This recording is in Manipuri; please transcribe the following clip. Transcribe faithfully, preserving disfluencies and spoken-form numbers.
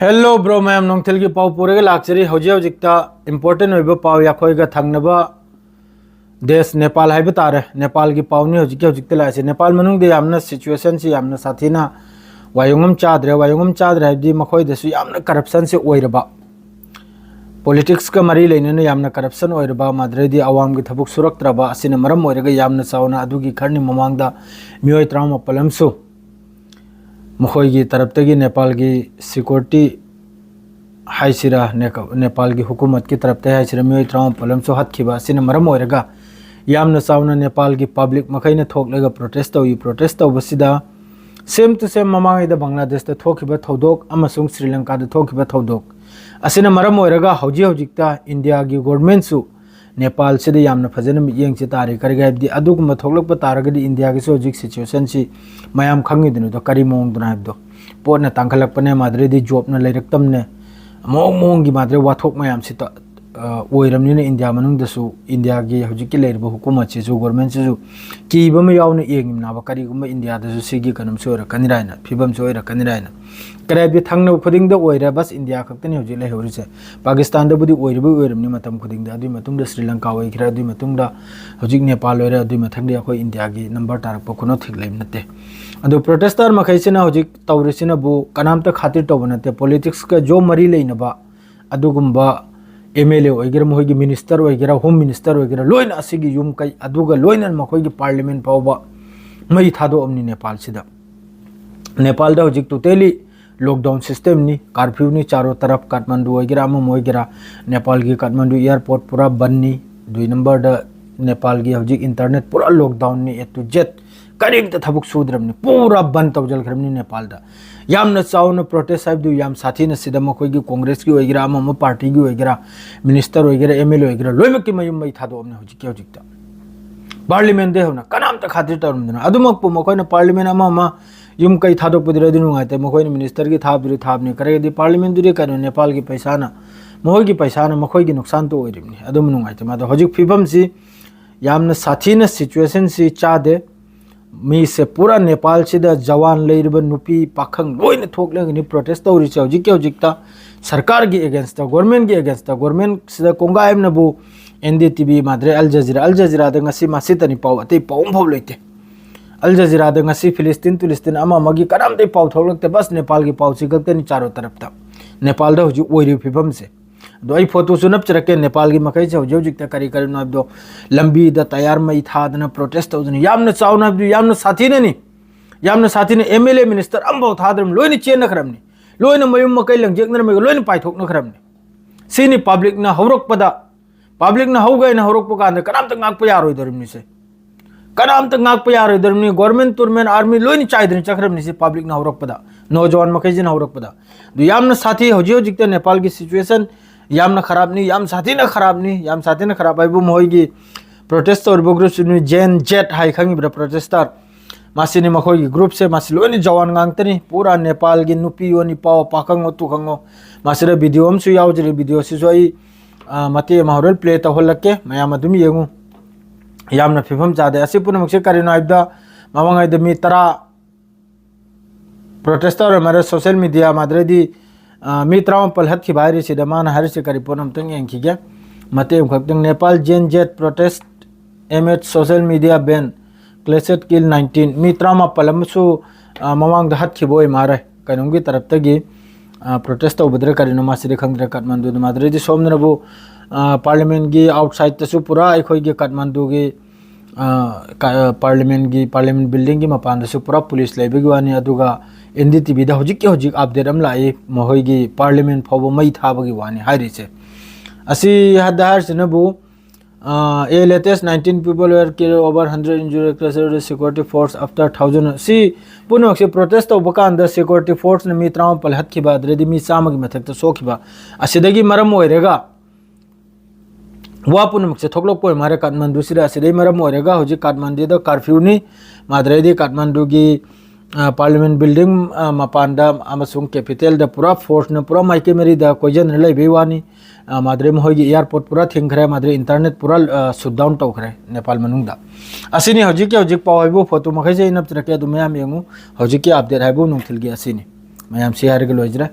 Hello bro, ꯃꯌꯥꯝ ꯅꯣꯡꯊꯤꯜꯒꯤ ꯄꯥꯎ ꯄꯨꯔꯒ ꯂꯥꯛꯆꯔꯤ꯫ ꯍꯧꯖꯤꯛ ꯍꯧꯖꯤꯛꯇ important ꯑꯣꯏꯕ ꯄꯥꯎ ꯑꯩꯈꯣꯏꯒ ꯊꯪꯅꯕ ꯗꯦꯁ ꯅꯦꯄꯥꯜ ꯍꯥꯏꯕ ꯇꯥꯔꯦ, ꯅꯦꯄꯥꯜꯒꯤ ꯄꯥꯎꯅꯤ ꯍꯧꯖꯤꯛꯀꯤ ꯍꯧꯖꯤꯛꯇ ꯂꯥꯛꯏꯁꯦ꯫ ꯅꯦꯄꯥꯜ ꯃꯅꯨꯡꯗ ꯌꯥꯝꯅ situationꯁꯤ ꯌꯥꯝꯅ ꯁꯥꯊꯤꯅ ꯋꯥꯌꯨꯡ ꯑꯃ ꯆꯥꯗ꯭ꯔꯦ꯫ ꯋꯥꯌꯨꯡ ꯑꯃ ꯆꯥꯗ꯭ꯔꯦ ꯍꯥꯏꯕꯗꯤ ꯃꯈꯣꯏꯗꯁꯨ ꯌꯥꯝꯅ corruptionꯁꯦ ꯑꯣꯏꯔꯕ, politicsꯀ ꯃꯔꯤ ꯂꯩꯅꯅ ꯌꯥꯝꯅ corruption ꯑꯣꯏꯔꯕ, ꯃꯗꯨꯗꯩꯗꯤ ꯑꯋꯥꯝꯒꯤ ꯊꯕꯛ ꯁꯨꯔꯛꯇ꯭ꯔꯕ ꯑꯁꯤꯅ ꯃꯔꯝ ꯑꯣꯏꯔꯒ ꯌꯥꯝꯅ ꯆꯥꯎꯅ ꯑꯗꯨꯒꯤ ꯈꯔꯅꯤ ꯃꯃꯥꯡꯗ ꯃꯤꯑꯣꯏ ꯇꯔꯥꯃꯥꯄꯜ ꯑꯃꯁꯨ ꯃꯈꯣꯏꯒꯤ ꯇꯔꯞꯇꯒꯤ ꯅꯦꯄꯥꯜꯒꯤ security ꯍꯥꯏꯁꯤꯔꯥ, ꯅꯦꯀ-, ꯅꯦꯄꯥꯜꯒꯤ ꯍꯨꯀꯨꯃꯠꯀꯤ ꯇꯔꯞꯇ ꯍꯥꯏꯁꯤꯔꯥ, ꯃꯤꯑꯣꯏ ꯇꯔꯥꯃꯥꯄꯜ ꯑꯃꯁꯨ ꯍꯥꯠꯈꯤꯕ ꯑꯁꯤꯅ ꯃꯔꯝ ꯑꯣꯏꯔꯒ ꯌꯥꯝꯅ ꯆꯥꯎꯅ ꯅꯦꯄꯥꯜꯒꯤ public ꯃꯈꯩꯅ ꯊꯣꯛꯂꯒ protest ꯇꯧꯏ꯫ Protest ꯇꯧꯕꯁꯤꯗ same to same ꯃꯃꯥꯡꯉꯩꯗ ꯕꯪꯒ꯭ꯂꯥꯗꯦꯁꯇ ꯊꯣꯛꯈꯤꯕ ꯊꯧꯗꯣꯛ ꯑꯃꯁꯨꯡ ꯁ꯭ꯔꯤ ꯂꯪꯀꯥꯗ ꯊꯣꯛꯈꯤꯕ ꯊꯧꯗꯣꯛ ꯑꯁꯤꯅ ꯃꯔꯝ ꯑꯣꯏꯔꯒ ꯍꯧꯖꯤꯛ ꯍꯧꯖꯤꯛꯇ ꯏꯟꯗꯤꯌꯥꯒꯤ governmentꯁꯨ ꯅꯦꯄꯥꯜꯁꯤꯗ ꯌꯥꯝꯅ ꯐꯖꯅ ꯃꯤꯠꯌꯦꯡꯁꯤ ꯇꯥꯔꯤ꯫ ꯀꯔꯤꯒꯤ ꯍꯥꯏꯕꯗꯤ ꯑꯗꯨꯒꯨꯝꯕ ꯊꯣꯛꯂꯛꯄ ꯇꯥꯔꯒꯗꯤ ꯏꯟꯗꯤꯌꯥꯒꯤꯁꯨ ꯍꯧꯖꯤꯛ situationꯁꯤ ꯃꯌꯥꯝ ꯈꯪꯉꯤꯗꯨꯅꯤꯗꯣ, ꯀꯔꯤ ꯃꯑꯣꯡꯗꯅꯣ ꯍꯥꯏꯕꯗꯣ꯫ ꯄꯣꯠꯅ ꯇꯥꯡꯈꯠꯂꯛꯄꯅꯦ, ꯃꯗꯨꯗꯩꯗꯤ jobꯅ ꯂꯩꯔꯛꯇꯕꯅꯦ, ꯃꯑꯣꯡ ꯃꯑꯣꯡꯒꯤ ꯃꯗꯨꯗꯩ ꯋꯥꯊꯣꯛ ꯃꯌꯥꯝꯁꯤ ꯇ-, ꯑ, ꯑꯣꯏꯔꯕꯅꯤꯅ ꯏꯟꯗꯤꯌꯥ ꯃꯅꯨꯡꯗꯁꯨ ꯏꯟꯗꯤꯌꯥꯒꯤ ꯍꯧꯖꯤꯛꯀꯤ ꯂꯩꯔꯤꯕ ꯍꯨꯀꯨꯃꯠꯁꯤꯁꯨ, governmentꯁꯤꯁꯨ ꯀꯤꯕ ꯑꯃ ꯌꯥꯎꯅ ꯌꯦꯡꯉꯤꯕꯅꯦꯕ꯫ ꯀꯔꯤꯒꯨꯝꯕ ꯏꯟꯗꯤꯌꯥꯗꯁꯨ ꯁꯤꯒꯤ ꯀꯩꯅꯣꯝꯁꯤ ꯑꯣꯏꯔꯛꯀꯅꯤꯔꯥ ꯍꯥꯏꯅ, ꯐꯤꯕꯝꯁꯤ ꯑꯣꯏꯔꯛꯀꯅꯤꯔꯥ ꯍꯥꯏꯅ꯫ ꯀꯔꯤ ꯍꯥꯏꯕꯗꯤ ꯊꯪꯅꯕ ꯈꯨꯗꯤꯡꯗ ꯑꯣꯏꯔꯦ, ꯕꯁ ꯏꯟꯗꯤꯌꯥ ꯈꯛꯇꯅꯤ ꯍꯧꯖꯤꯛ ꯂꯩꯍꯧꯔꯤꯁꯦ꯫ ꯄꯥꯀꯤꯁꯇꯥꯟꯗꯕꯨꯗꯤ ꯑꯣꯏꯔꯤꯕ ꯑꯣꯏꯔꯕꯅꯤ ꯃꯇꯝ ꯈꯨꯗꯤꯡꯗ, ꯑꯗꯨꯒꯤ ꯃꯇꯨꯡꯗ ꯁ꯭ꯔꯤ ꯂꯪꯀꯥ ꯑꯣꯏꯈ꯭ꯔꯦ, ꯑꯗꯨꯒꯤ ꯃꯇꯨꯡꯗ ꯍꯧꯖꯤꯛ ꯅꯦꯄꯥꯜ ꯑꯣꯏꯔꯦ, ꯑꯗꯨꯒꯤ ꯃꯊꯪꯗꯤ ꯑꯩꯈꯣꯏ ꯏꯟꯗꯤꯌꯥꯒꯤ number ꯇꯥꯔꯛꯄ ꯈꯨꯅꯣ ꯊꯤꯛ ꯂꯩꯕ ꯅꯠꯇꯦ꯫ ꯑꯗꯨ protester ꯃꯈꯩꯁꯤꯅ ꯍꯧꯖꯤꯛ ꯇꯧꯔꯤꯁꯤꯅꯕꯨ ꯀꯅꯥꯝꯇ ꯈꯥꯇꯤꯔ ꯇꯧꯕ ꯅꯠꯇꯦ꯫ Politicsꯀ ꯖꯣ ꯃꯔꯤ ꯂꯩꯅꯕ ꯑꯗꯨꯒꯨꯝꯕ MLA ꯑꯣꯏꯒꯦꯔꯥ, ꯃꯈꯣꯏꯒꯤ minister ꯑꯣꯏꯒꯦꯔꯥ, home minister ꯑꯣꯏꯒꯦꯔꯥ, ꯂꯣꯏꯅ ꯑꯁꯤꯒꯤ ꯌꯨꯝ ꯀꯩ, ꯑꯗꯨꯒ ꯂꯣꯏꯅꯅ ꯃꯈꯣꯏꯒꯤ parliament ꯐꯥꯎꯕ ꯃꯩ ꯊꯥꯗꯣꯛꯑꯝꯅꯤ ꯅꯦꯄꯥꯜꯁꯤꯗ꯫ ꯅꯦꯄꯥꯜꯗ ꯍꯧꯖꯤꯛ totally lockdown systemꯅꯤ, curfewꯅꯤ, ꯆꯥꯔꯣ ꯇꯔꯞ, ꯀꯥꯊꯃꯟꯗꯨ ꯑꯣꯏꯒꯦꯔꯥ, ꯑꯃ ꯑꯣꯏꯒꯦꯔꯥ, ꯅꯦꯄꯥꯜꯒꯤ ꯀꯥꯊꯃꯟꯗꯨ airport ꯄꯨꯔꯥ ꯕꯟꯅꯤ꯫ ꯗꯨꯏ numberꯗ ꯅꯦꯄꯥꯜꯒꯤ ꯍꯧꯖꯤꯛ internet ꯄꯨꯔꯥ lockdownꯅꯤ, A to Z꯫ ꯀꯔꯤꯝꯇ ꯊꯕꯛ ꯁꯨꯗ꯭ꯔꯕꯅꯤ, ꯄꯨꯔꯥ ꯕꯟ ꯇꯧꯁꯤꯟꯈ꯭ꯔꯕꯅꯤ ꯅꯦꯄꯥꯜꯗ꯫ ꯌꯥꯝꯅ ꯆꯥꯎꯅ protest ꯍꯥꯏꯕꯗꯨ ꯌꯥꯝ ꯁꯥꯊꯤꯅ ꯁꯤꯗ ꯃꯈꯣꯏꯒꯤ Congressꯀꯤ ꯑꯣꯏꯒꯦꯔꯥ, ꯑꯃ ꯑꯃ partyꯒꯤ ꯑꯣꯏꯒꯦꯔꯥ, minister ꯑꯣꯏꯒꯦꯔꯥ, MLA ꯑꯣꯏꯒꯦꯔꯥ, ꯂꯣꯏꯅꯃꯛꯀꯤ ꯃꯌꯨꯝ ꯃꯩ ꯊꯥꯗꯣꯛꯑꯕꯅꯤ ꯍꯧꯖꯤꯛꯀꯤ ꯍꯧꯖꯤꯛꯇ꯫ Parliamentꯗꯒꯤ ꯍꯧꯅ ꯀꯅꯥꯝꯇ ꯈꯥꯇꯤꯔ ꯇꯧꯔꯝꯗꯅ꯫ ꯑꯗꯨꯃꯛꯄꯨ ꯃꯈꯣꯏꯅ parliament ꯑꯃ ꯑꯃ ꯌꯨꯝ ꯀꯩ ꯊꯥꯗꯣꯛꯄꯗꯨꯗꯤ ꯑꯗꯨ ꯅꯨꯡꯉꯥꯏꯇꯦ, ꯃꯈꯣꯏꯅ ministerꯒꯤ ꯊꯥꯕꯗꯨꯗꯤ ꯊꯥꯕꯅꯤ꯫ ꯀꯔꯤꯒꯤꯗꯤ parliamentꯗꯨꯗꯤ ꯀꯩꯅꯣ, ꯅꯦꯄꯥꯜꯒꯤ ꯄꯩꯁꯥꯅ, ꯃꯈꯣꯏꯒꯤ ꯄꯩꯁꯥꯅ ꯃꯈꯣꯏꯒꯤ ꯅꯨꯡꯁꯥꯟꯇ ꯑꯣꯏꯔꯤꯕꯅꯤ꯫ ꯑꯗꯨꯝ ꯅꯨꯡꯉꯥꯏꯇꯦ꯫ ꯃꯥꯗꯣ ꯍꯧꯖꯤꯛ ꯐꯤꯕꯝꯁꯤ ꯌꯥꯝꯅ ꯁꯥꯊꯤꯅ situationꯁꯤ ꯆꯥꯗꯦ꯫ ꯃꯤꯁꯦ ꯄꯨꯔꯥ ꯅꯦꯄꯥꯜꯁꯤꯗ ꯖꯋꯥꯟ ꯂꯩꯔꯤꯕ ꯅꯨꯄꯤ ꯄꯥꯈꯪ ꯂꯣꯏꯅ ꯊꯣꯛꯂꯒꯅꯤ protest ꯇꯧꯔꯤꯁꯦ ꯍꯧꯖꯤꯛꯀꯤ ꯍꯧꯖꯤꯛꯇ꯫ ꯁꯔꯀꯥꯔꯒꯤ against ꯇ, government ꯀꯤ against ꯇ, government ꯁꯤꯗ ꯀꯣꯡꯒꯥꯏ ꯑꯃꯅꯕꯨ N D T V ꯃꯥꯗ꯭ꯔꯦ, Al Jazeera, Al Jazeera ꯗ ꯉꯁꯤ ꯃꯁꯤꯇꯅꯤ ꯄꯥꯎ, ꯑꯇꯩ ꯄꯥꯎ ꯑꯃꯐꯥꯎ ꯂꯩꯇꯦ꯫ Al Jazeera ꯗ ꯉꯁꯤ ꯐꯤꯂꯤꯁꯇꯤꯟ, ꯇꯨꯂꯤꯁꯇꯤꯟ ꯑꯃ ꯑꯃꯒꯤ ꯀꯅꯥꯝꯇ ꯄꯥꯎ ꯊꯣꯛꯂꯛꯇꯦ, ꯕꯁ ꯅꯦꯄꯥꯜꯒꯤ ꯄꯥꯎꯁꯤ ꯈꯛꯇꯅꯤ ꯆꯥꯔꯣ ꯇꯔꯞꯇ꯫ ꯅꯦꯄꯥꯜꯗ ꯍꯧꯖꯤꯛ ꯑꯣꯏꯔꯤꯕ ꯐꯤꯕꯝꯁꯦ꯫ ꯑꯗꯣ ꯑꯩ ꯐꯣꯇꯣꯁꯨ ꯅꯞꯆꯔꯛꯀꯦ, ꯅꯦꯄꯥꯜꯒꯤ ꯃꯈꯩꯁꯦ ꯍꯧꯖꯤꯛ ꯍꯧꯖꯤꯛꯇ ꯀꯔꯤ ꯀꯔꯤꯅꯣ ꯍꯥꯏꯕꯗꯣ, ꯂꯝꯕꯤꯗ ꯇꯌꯥꯔ ꯃꯩ ꯊꯥꯗꯅ protest ꯇꯧꯗꯅ, ꯌꯥꯝꯅ ꯆꯥꯎꯅ ꯍꯥꯏꯕꯗꯤ ꯌꯥꯝꯅ ꯁꯥꯊꯤꯅꯅꯤ, ꯌꯥꯝꯅ ꯁꯥꯊꯤꯅ꯫ M L A minister ꯑꯃꯐꯥꯎ ꯊꯥꯗ꯭ꯔꯕꯅꯤ, ꯂꯣꯏꯅ ꯆꯦꯟꯅꯈ꯭ꯔꯕꯅꯤ, ꯂꯣꯏꯅ ꯃꯌꯨꯝ ꯃꯀꯩ ꯂꯪꯖꯦꯛꯅꯔꯝꯃꯒ ꯂꯣꯏꯅ ꯄꯥꯏꯊꯣꯛꯅꯈ꯭ꯔꯕꯅꯤ꯫ ꯁꯤꯅꯤ public ꯅ ꯍꯧꯔꯛꯄꯗ, public ꯅ ꯍꯧꯒꯦ ꯍꯥꯏꯅ ꯍꯧꯔꯛꯄ ꯀꯥꯟꯗ ꯀꯅꯥꯝꯇ ꯉꯥꯛꯄ ꯌꯥꯔꯣꯏꯗꯧꯔꯤꯕꯅꯤꯁꯦ꯫ ꯀꯅꯥꯝꯇ ꯉꯥꯛꯄ ꯌꯥꯔꯣꯏꯗꯧꯔꯤꯕꯅꯤ꯫ Government ꯇꯨꯔꯃꯦꯟ army ꯂꯣꯏꯅ ꯆꯥꯏꯗꯅ ꯆꯠꯈ꯭ꯔꯕꯅꯤ ꯁꯤ public ꯅ ꯍꯧꯔꯛꯄꯗ, ꯅꯣꯖꯋꯥꯟ ꯃꯈꯩꯁꯤꯅ ꯍꯧꯔꯛꯄꯗ꯫ ꯑꯗꯨ ꯌꯥꯝꯅ ꯁꯥꯊꯤ ꯍꯧꯖꯤꯛ ꯍꯧꯖꯤꯛꯇ ꯅꯦꯄꯥꯜꯒꯤ situation, ꯌꯥꯝꯅ ꯈꯔꯥꯞꯅꯤ, ꯌꯥꯝ ꯁꯥꯊꯤꯅ ꯈꯔꯥꯞꯅꯤ, ꯌꯥꯝ ꯁꯥꯊꯤꯅ ꯈꯔꯥꯞ ꯍꯥꯏꯕꯨ ꯃꯈꯣꯏꯒꯤ protest ꯇꯧꯔꯤꯕ group ꯁꯤꯅꯤ, Gen Z ꯍꯥꯏ ꯈꯪꯉꯤꯕ꯭ꯔꯥ, protester? ꯃꯁꯤꯅꯤ ꯃꯈꯣꯏꯒꯤ group ꯁꯦ, ꯃꯁꯤ ꯂꯣꯏꯅ ꯖꯋꯥꯟ ꯉꯥꯛꯇꯅꯤ꯫ ꯄꯨꯔꯥ ꯅꯦꯄꯥꯜꯒꯤ ꯅꯨꯄꯤ ꯑꯣ, ꯅꯤꯄꯥ ꯑꯣ, ꯄꯥꯈꯪ ꯑꯣ, ꯇꯨꯈꯪ ꯑꯣ꯫ ꯃꯁꯤꯗ video ꯑꯃꯁꯨ ꯌꯥꯎꯖꯔꯤ, video ꯁꯤꯁꯨ ꯑꯩ, ꯑ, ꯃꯇꯦꯛ ꯑꯃ ꯍꯣꯔꯦꯟ play ꯇꯧꯍꯜꯂꯛꯀꯦ, ꯃꯌꯥꯝ ꯑꯗꯨꯝ ꯌꯦꯡꯉꯨ꯫ ꯌꯥꯝꯅ ꯐꯤꯕꯝ ꯆꯥꯗꯦ꯫ ꯑꯁꯤ ꯄꯨꯝꯅꯃꯛꯁꯦ ꯀꯔꯤꯅꯣ ꯍꯥꯏꯕꯗ, ꯃꯃꯥꯡꯉꯩꯗ ꯃꯤ ꯇꯔꯥ protest ꯇꯧꯔꯝꯃꯔꯦ, social media ꯃꯥꯗ꯭ꯔꯗꯤ, ꯑ, ꯃꯤ ꯇꯔꯥꯃꯥꯄꯜ ꯍꯠꯈꯤꯕ ꯍꯥꯏꯔꯤꯁꯤꯗ ꯃꯥꯅ ꯍꯥꯏꯔꯤꯁꯤ ꯀꯔꯤ ꯄꯣꯠꯅꯣ ꯑꯝꯇꯪ ꯌꯦꯡꯈꯤꯒꯦ꯫ ꯃꯇꯦꯛ ꯑꯃꯈꯛꯇꯪ, Nepal Gen Z protest amid social media ban, clashed, kill nineteen꯫ ꯃꯤ ꯇꯔꯥꯃꯥꯄꯜ ꯑꯃꯁꯨ, ꯑ, ꯃꯃꯥꯡꯗ ꯍꯠꯈꯤꯕ ꯑꯣꯏ ꯃꯥꯜꯂꯦ ꯀꯩꯅꯣꯝꯒꯤ ꯇꯔꯞꯇꯒꯤ, ꯑ, protest ꯇꯧꯕꯗ꯭ꯔꯥ ꯀꯔꯤꯅꯣ ꯃꯥꯁꯤꯗꯤ ꯈꯪꯗ꯭ꯔꯦ꯫ ꯀꯥꯊꯃꯥꯟꯗꯨꯗ ꯃꯥꯗ꯭ꯔꯗꯤ ꯁꯣꯝꯗꯅꯕꯨ, ꯑ, parliament ꯀꯤ outside ꯇꯁꯨ ꯄꯨꯔꯥ ꯑꯩꯈꯣꯏꯒꯤ ꯀꯥꯊꯃꯥꯟꯗꯨꯒꯤ, ꯑ, ꯀ-, ꯑ, parliament ꯀꯤ, parliament building ꯒꯤ ꯃꯄꯥꯟꯗꯁꯨ ꯄꯨꯔꯥ police ꯂꯩꯕꯒꯤ ꯋꯥꯅꯤ꯫ ꯑꯗꯨꯒ N D T V ꯗ ꯍꯧꯖꯤꯛꯀꯤ ꯍꯧꯖꯤꯛ update ꯑꯃ ꯂꯥꯛꯏ, ꯃꯈꯣꯏꯒꯤ parliament ꯐꯥꯎꯕ ꯃꯩ ꯊꯥꯕꯒꯤ ꯋꯥꯅꯤ ꯍꯥꯏꯔꯤꯁꯦ꯫ ꯑꯁꯤ ꯍꯥꯏꯗ ꯍꯥꯏꯔꯤꯁꯤꯅꯕꯨ, ꯑ, a latest nineteen people were killed, over hundred injured, cluster security force after thousand꯫ ꯁꯤ ꯄꯨꯝꯅꯃꯛꯁꯦ protest ꯇꯧꯕ ꯀꯥꯟꯗ security force ꯅ ꯃꯤ ꯇꯔꯥꯃꯥꯄꯜ ꯍꯠꯈꯤꯕ, ꯑꯗꯨꯗꯩꯗꯤ ꯃꯤ ꯆꯥꯝꯃꯒꯤ ꯃꯊꯛꯇ ꯁꯣꯛꯈꯤꯕ꯫ ꯑꯁꯤꯗꯒꯤ ꯃꯔꯝ ꯑꯣꯏꯔꯒ, ꯋꯥ ꯄꯨꯝꯅꯃꯛꯁꯦ ꯊꯣꯛꯂꯛꯄ ꯑꯣꯏ ꯃꯥꯜꯂꯦ ꯀꯥꯊꯃꯥꯟꯗꯨꯁꯤꯗ꯫ ꯑꯁꯤꯗꯩ ꯃꯔꯝ ꯑꯣꯏꯔꯒ ꯍꯧꯖꯤꯛ ꯀꯥꯊꯃꯥꯟꯗꯨꯗ curfew ꯅꯤ꯫ ꯃꯥꯗ꯭ꯔꯗꯤ ꯀꯥꯊꯃꯥꯟꯗꯨꯒꯤ, ꯑ, Parliament Building, ꯑ, ꯃꯄꯥꯟꯗ ꯑꯃꯁꯨꯡ capital ꯗ ꯄꯨꯔꯥ force ꯅ, ꯄꯨꯔꯥ ꯃꯥꯏꯀꯩ ꯃꯔꯤꯗ ꯀꯣꯏꯁꯤꯟꯗꯨꯅ ꯂꯩꯕꯩ ꯋꯥꯅꯤ꯫ ꯑ, ꯃꯥꯗ꯭ꯔꯦ ꯃꯈꯣꯏꯒꯤ airport ꯄꯨꯔꯥ ꯊꯤꯡꯈ꯭ꯔꯦ, ꯃꯥꯗ꯭ꯔꯦ internet ꯄꯨꯔꯥ, ꯑ, shut down ꯇꯧꯈ꯭ꯔꯦ ꯅꯦꯄꯥꯜ ꯃꯅꯨꯡꯗ꯫ ꯑꯁꯤꯅꯤ ꯍꯧꯖꯤꯛꯀꯤ ꯍꯧꯖꯤꯛ ꯄꯥꯎ ꯍꯥꯏꯕꯨ, ꯐꯣꯇꯣ ꯃꯈꯩꯁꯦ ꯑꯩ ꯅꯞꯆꯔꯛꯀꯦ, ꯑꯗꯨ ꯃꯌꯥꯝ ꯌꯦꯡꯉꯨ꯫ ꯍꯧꯖꯤꯛꯀꯤ update ꯍꯥꯏꯕꯨ ꯅꯨꯡꯊꯤꯜꯒꯤ ꯑꯁꯤꯅꯤ꯫ ꯃꯌꯥꯝ ꯁꯤ ꯍꯥꯏꯔꯒ ꯂꯣꯏꯖꯔꯦ꯫